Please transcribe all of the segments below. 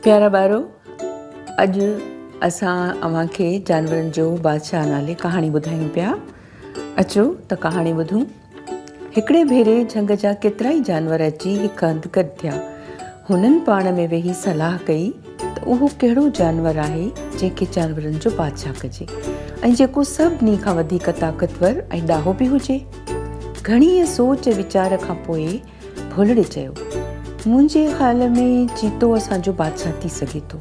پيارا ٻارو، اڄ اسان اوهان کي جانورن جو بادشاهه نالي ڪهاڻي ٻڌايون پيا. اچو ته ڪهاڻي ٻڌون. هڪڙي ڀيري جهنگ جا ڪيترائي جانور اچي هڪ هنڌ گڏ ٿيا. هنن پاڻ ۾ ويهي صلاح ڪئي ته اهو ڪهڙو جانور آهي جنهن کي جانورن جو بادشاهه ڪجي ۽ جيڪو سڀني کان وڌيڪ طاقتور ۽ ڏاهو به هجي. گهڻيء سوچ ويچار کان پوء ڀولڙي چيو، منهنجي خيال ۾ چيتو اسان جو بادشاهه ٿي سگهي ٿو،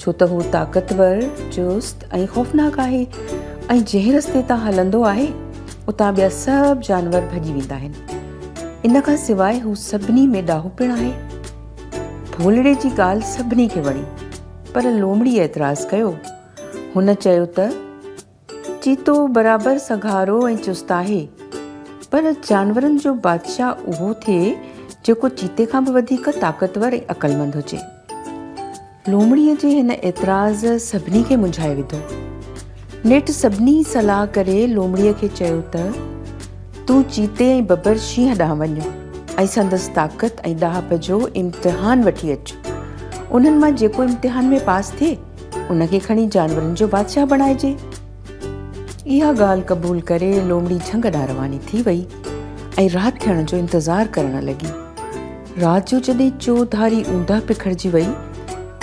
ڇو ته هو طاقتور، چست ۽ خوفناڪ آهي ۽ جنهن رستي تان هلندو آهي، اتان ٻيا سڀ جانور ڀڄي ويندا آهن. ان کان سواء هو سڀني ۾ ڏاهو پڻ آهي. ڀولڙي جي ڳالهه سڀني کي وڻي، پر لومڙيء اعتراض ڪيو. هن چيو ته. چيتو برابر سگهارو ۽ چست آهي، پر جانورن جو بادشاهه اهو ٿئي جيڪو چيتي کان به وڌيڪ طاقتور ۽ عقلمند هجي. لومڙيء جي هن اعتراض سڀني کي منجهائي وڌو. نيٺ سڀني صلاح ڪري لومڙيء کي چيو ته، تون چيتي ۽ ببر شينهن ڏانهن وڃ ۽ سندس طاقت ۽ ڏاهپ جو امتحان وٺي اچ. انهن مان جيڪو امتحان ۾ پاس ٿئي، ان کي کڻي جانورن جو بادشاهه بڻائجي. اها ڳالهه قبول ڪري لومڙي جهنگ ڏانهن رواني ٿي وئي ۽ رات ٿيڻ جو انتظار ڪرڻ لڳي. رات جو جڏهن چوڌاري اوندهه پکڙجي وئي،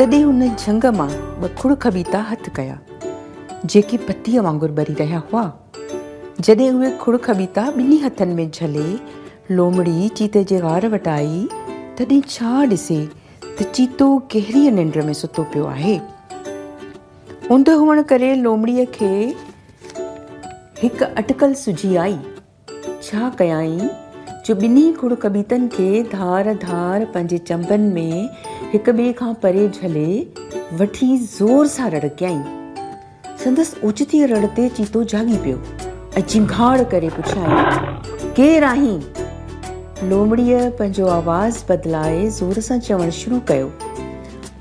تڏهن هن جهنگ مان ٻه کڙ کٻيتا هٿ ڪيا، جيڪي بتيء وانگر ٻري رهيا هئا. جڏهن اهي کڙ کٻيتا ٻنهي هٿن ۾ جهلي لومڙي چيتي جي غار وٽ آئي، تڏهن ڇا ڏسي ته چيتو گهريء ننڊ ۾ ستو پيو آهي. اوندهه هئڻ ڪري لومڙيء کي هڪ اٽڪل سجهي آئي. ڇا ڪيائين جو ٻنهي کڙ کٻيتن کي ڌار ڌار پنهنجي چنبن ۾ هڪ ٻئي کان پري جهلي وٺي زور سان رڙ ڪيائين. سندس اوچتيء رڙ تي چيتو جاڳي پيو ۽ چنگهاڙ ڪري پڇيائين، ڪير آهين؟ لومڙيء پنهنجو آواز بدلائي زور سان چوڻ شروع ڪيو،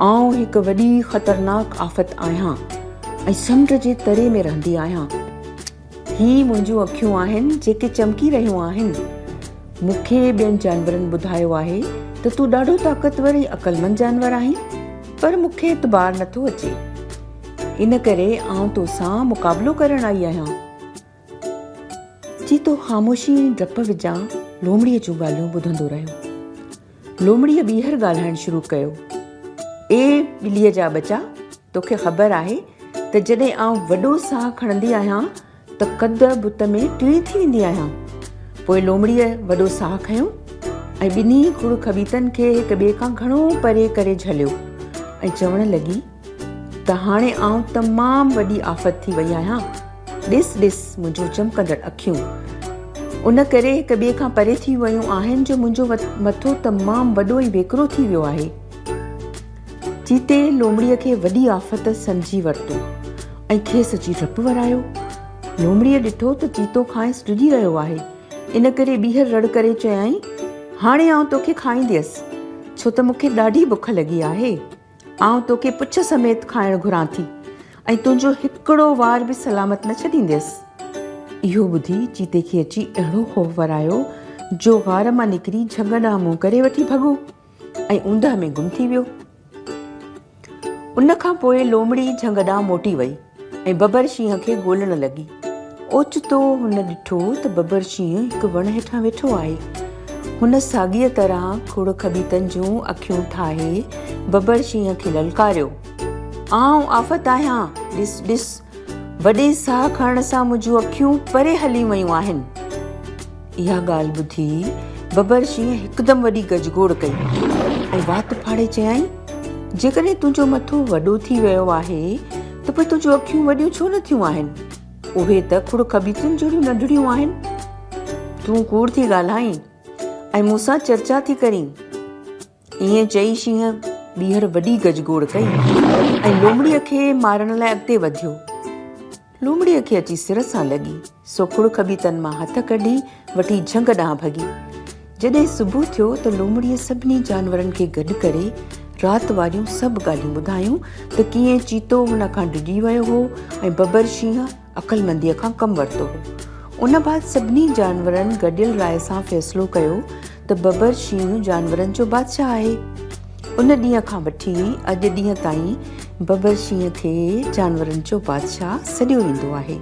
آئون هڪ وڏي خطرناڪ آفت آهيان ۽ سمنڊ جي تري ۾ رهندي آهيان. هي منهنجون اکيون آهن جيڪي چمڪي رهيون آهن. مون کي ٻين جانورن ٻڌايو آهي ته تون ڏاڍو طاقتور ۽ عقلمند جانور آهين، پر مون کي اعتبار نٿو اچي. ان ڪري آئون توسان مقابلو ڪرڻ آئي آهيان. چيتو خاموشي ۽ ڊپ وچان لومڙيء جون ڳالهيون ٻڌندو رهيو. لومڙيء ٻيهر ڳالهائڻ شروع ڪيو، اي ٻليء جا ٻچا، توکي خبر آهي ته جڏهن آئون وڏو ساهه کڻندي آهيان ته قد بت ۾ ٽيڻي ٿي ويندي آهيان. پوء لومڙيء وڏو ساهه کنيو ۽ ٻنهي کڙ کٻيتن کي هڪ ٻئي کان گهڻو پري ڪري جهليو ۽ چوڻ لڳي ته هاڻي آئون تمام وڏي آفت ٿي وئي آهيان. ڏس ڏس منهنجون چمڪندڙ اکيون ان ڪري هڪ ٻئي کان پري ٿي ويون آهن جو منهنجو مٿو تمام وڏو ۽ ويڪرو ٿي ويو آهي. چيتي لومڙيء کي وڏي آفت سمجهي ورتو ۽ کيس اچي ڊپ ورايو. لومڙيء ڏٺو ته چيتو کانئس ڊڄي رهيو آهي، ان ڪري ٻيهر رڙ ڪري چيائين، هاڻي آئون توکي کائينديس، ڇو ته مون کي ڏاڍي بک لڳي آهي. آئون توکي پڇ سميت کائڻ گهران ٿي ۽ تنهنجو هڪڙو وار به سلامت نه ڇڏينديس. اهو ٻڌي چيتي کي اچي اهڙو خوف ورايو، جو غار مان نڪري جهنگ ڏانهن منهن ڪري وٺي ڀڳو. ۽ اوندهه ۾ گم ٿي ويو. ان کان پوء لومڙي جهنگ ڏانهن موٽي وئي ۽ ببر شينهن کي ڳولڻ لڳي. اوچتو هن ڏٺو ته ببر شينهن هڪ وڻ هيٺان ويٺو آهي. هن ساڳيء طرح کڙ کٻيتن جون اکيون ٺاهي ببر شينهن کي للڪاريو، آئون آفت آهيان، ڏس ڏس، وڏي ساهه کڻڻ سان منهنجون اکيون پري هليون ويون آهن. اها ڳالهه ٻڌي ببر شينهن هڪدم وڏي گجگوڙ ڪئي ۽ وات ڦاڙي چيائين، جيڪڏهن تنهنجو مٿو وڏو ٿي ويو آهي ته پوء تنهنجون اکيون وڏيون ڇو نه ٿيون آهن؟ اهي ته کڙ کٻيتين جهڙيون ننڍڙيون آهن. تون ڪوڙ ٿي ڳالهائين ۽ مون سان چرچا ٿي ڪرين. ائين چئي شينهن ٻيهر وڏي گجگوڙ ڪئي ۽ لومڙيء کي مارڻ لاء اڳتي وڌيو. لومڙيء کي اچي سر سان لڳي، سو کڙ کٻيتن مان هٿ ڪڍي وٺي جهنگ ڏانهن ڀڳي. جڏهن صبح ٿيو ته لومڙيء سڀني جانورن کي گڏ ڪري رات واريون سڀ ڳالهيون ٻڌايون ته ڪيئن چيتو هن کان ڊڄي ويو هو ۽ ببر شينهن عقلمنديء کان ڪم ورتو هو. ان بعد سڀني جانورن گڏيل راء سان فيصلو ڪيو ته ببر شينهن جانورن جو بادشاهه آهي. ان ڏينهن کان وٺي اڄ ڏينهن تائين ببر شينهن کي جانورن جو بادشاهه سڏيو ويندو آهي.